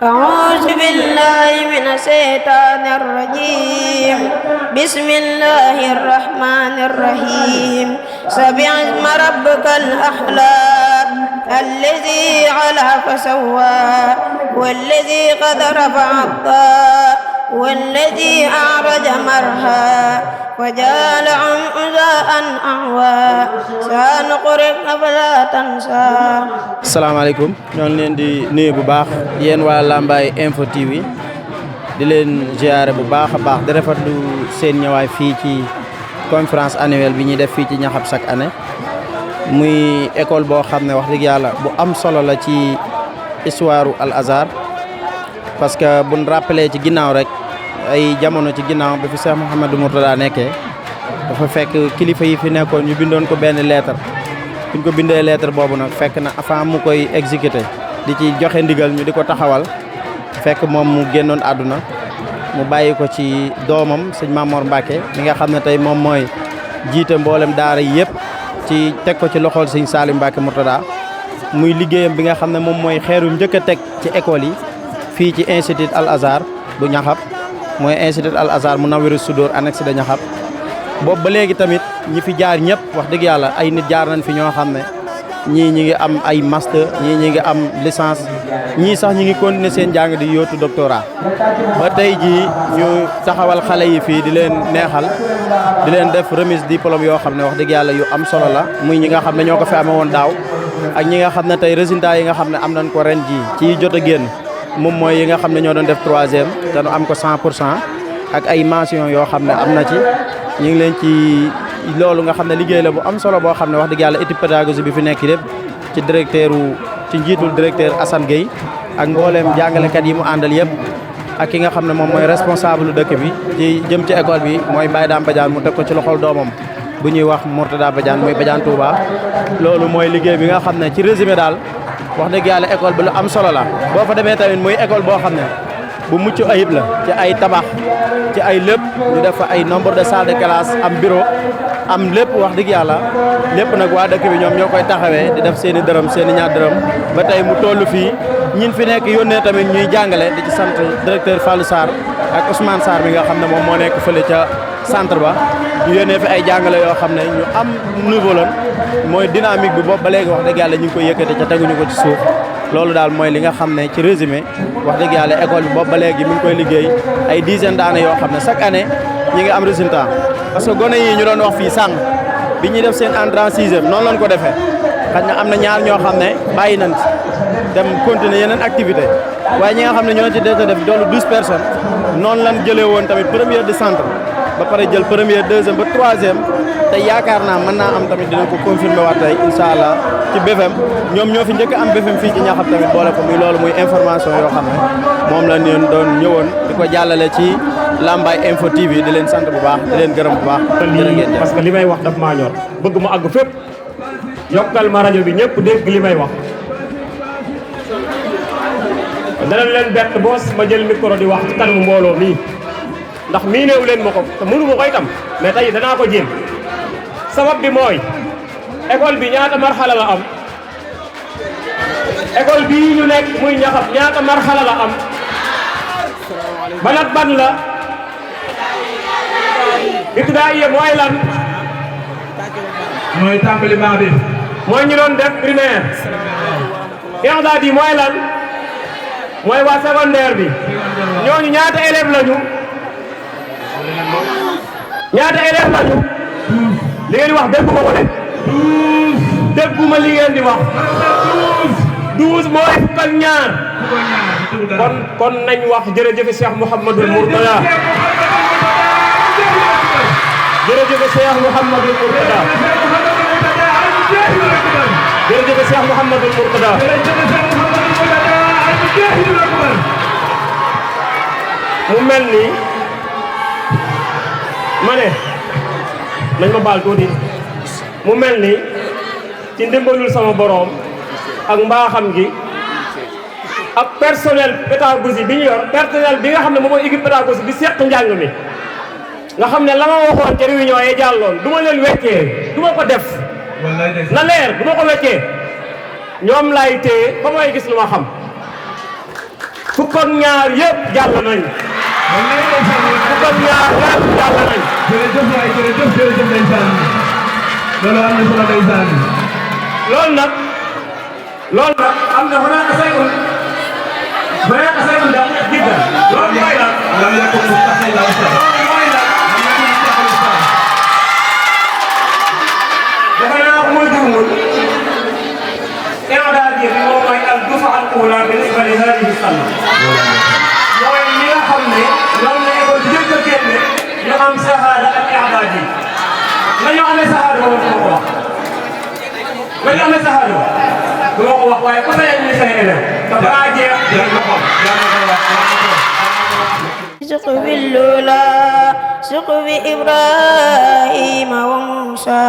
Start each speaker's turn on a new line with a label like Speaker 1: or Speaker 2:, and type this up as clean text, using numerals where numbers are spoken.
Speaker 1: أعوذ بالله من الشيطان الرجيم بسم الله الرحمن الرحيم سبح اسم ربك الأعلى الذي على فسوى والذي قدر فعطى والذي أعرج مرها وجعل غثاء أحوى سنقرئك فلا تنسى.
Speaker 2: asalaamaaleykum ñoo ngi leen di nuyu bu baax yéen waa Lambaye Info TV di leen ziare bu baax a baax di rafetlu seen ñëwaay fii ci conférence annuelle bi ñuy def fii ci Niakhab chaque année muy école boo xam ne wax dëgg yàlla bu am solo la ci histoire Al Azhar parce que buñ rappelé ci ginnaaw rek ay jamono ci ginnaaw ba fi Cheikh Mouhamadou Mourtada nekkee dafa fekk kilifa yi fi nekkoon ñu bindoon ko benn lettre. buñ ko bindee lettre boobu nag fekk na avant mu koy exécuter di ci joxe ndigal ñu di ko taxawal fekk moom mu génnoon àdduna mu bàyyi ko ci doomam sëñ Mamor Mbacke mi nga xam ne tey moom mooy jiite mboolem daara yëpp ci teg ko ci loxol sëñ Salim Mbacke Mourtada muy liggéeyam bi nga xam ne moom mooy xeeru njëkk a teg ci école yi fii ci institut Al Azhar bu Niakhab mooy institut Al Azhar Munawwirus Sudur annexe de Niakhab boobu ba léegi tamit ñi fi jaar ñëpp wax dëgg yàlla ay nit jaar nañ fi ñoo xam ne ñii ñi ngi am ay master ñii ñi ngi am licence ñii sax ñi ngi continuer seen jàng di yóotu doctorat ba tey jii ñu taxawal xale yi fii di leen neexal di leen def remise diplôme yoo xam ne wax dëgg yàlla yu am solo la muy ñi nga xam ne ñoo ko fi amee woon daaw ak ñi nga xam ne tey résultats yi nga xam ne am nañ ko ren jii ci jot a génn moom mooy yi nga xam ne ñoo doon def troisième te nu am ko 100% ak ay mention yoo xam ne am na ci ñu ngi leen ci loolu nga xam ne liggéey la bu am solo boo xam ne wax dëgg yàlla équipe pédagogie bi fi nekk lépp ci ci njiitul directeur Assane Gueye ak mbooleem jàngalekat yi mu àndal yëpp ak ki nga xam ne moom mooy responsable dëkk bi ci jëm ci école bi mooy Baye Dame Badiane mu teg ko ci loxol doomam bu ñuy wax Mourtada Badiane muy Badiane Touba. loolu mooy liggéey bi nga xam ne ci résumé daal wax dëgg yàlla école bi lu am solo la boo fa demee tamit muy école boo xam ne bu mucc ayib la ci ay tabax ci ay lépp ñu def fa ay nombre de salles de classe am bureau am lépp wax dëgg yàlla lépp nag waa dëkk bi ñoom ñoo koy taxawee di def seen i dërëm seen i ñaar dërëm ba tey mu toll fii ñin fi nekk yónnee tamit ñuy jàngale di ci sant directeur Fallou Sarr ak Ousmane Sarr mi nga xam ne moom moo nekk fële ca centre ba ñu yónnee fi ay jàngale yoo xam ne ñu am niveau lan mooy dynamique bi boobu ba léegi wax dëgg yàlla ñu ngi koy yëkkati ca teguñu ko ci suuf loolu daal mooy li nga xam ne ci résumé wax dëgg yàlla école bi boobu ba léegi mi ngi koy liggéey ay dizaine d'années yoo xam ne chaque année ñi ngi am résultat parce que gone yi ñu doon wax fii sànq bi ñuy def seen entrée en sixième noonu lañ ko defee xëy na am na ñaar ñoo xam ne bàyyi nañ ci dem continuer yeneen activité waaye ñi nga xam ne ñoo ci def doolu 12 personnes noonu lañ jëlee woon tamit première de centre ba pare jël première deuxième ba troisième te yaakaar naa mën naa am tamit dina ko confirmer waat tey incha allah ci BFM ñoom ñoo fi njëkk am BFM fii ci Niakhab tamit boole ko muy loolu muy information yoo xam ne moom la ñu doon ñëwoon di ko jàllale ci Lambaye Info TV di leen sant bu baax di leen gërëm bu baax.
Speaker 3: parce que li may wax daf maa ñor bëgg mu àgg fépp yokkal ma rajo bi ñëpp dégg li may wax. danañ leen bett boos ma jël micro di wax ci kanamu mbooloo mii ndax mii néew leen ma ko te mënu ma koy tam mais tey danaa ko jéem sabab bi mooy école bi ñaata marxala la am école bii ñu nekk muy Niakhab ñaata marxala la am ban ak ban la ibtidaaiya mooy lan
Speaker 4: mooy tàmbaliment bi
Speaker 3: mooy ñu doon def primaire i'dadi mooy lan mooy waa secondaire bi ñooñu ñaata élève lañu li ngeen di wax dégguma ko de dégguma li ngeen di wax 12 mooy fukk ak ñaar kon nañ wax jërëjëf Cheikh Mouhamadul Mourtada jërëjëf Cheikh Mouhamadul Mourtada jërëjëf Cheikh Mouhamadul Mourtada mu mel ni ma ne nañ ma baal tuuti mu mel ni ci ndimbalul sama boroom ak mbaaxam gi ak personnel pédagogique bi ñu yor personnel bi nga xam ne moom mooy équipe pédagogique bi seq njàng mi nga xam ne la ma waxoon ca réunion yi jàlloon du ma leen weccee du ma ko def na leer du ma ko weccee ñoom laay téye ba mooy gis lu ma xam fukk ak ñaar yëpp jàll nañ. fukk ak ñaar yëpp jàll nañ.
Speaker 4: jërëjëf waay jërëjëf ndeysaan loolu am na solo ndeysaan.
Speaker 3: loolu nag am na fanaan asayul daal jidda loolu mooy lan. dafa naa ko mooy jurumul daal ji bi moom mooy al dufa al ula بالنسبة لهذه السنة mooy ñi nga xam ne ñoom la école bi njëkk a génne ñu am sahaada ak i'daad yi nañu amee sahaada boobu du ma ko wax nañu amee sahaada du ma ko wax waaye ku sa ñu say élève te balaa jeex dinañ ko xam
Speaker 1: سقف اللولا سقف إبراهيم وموسى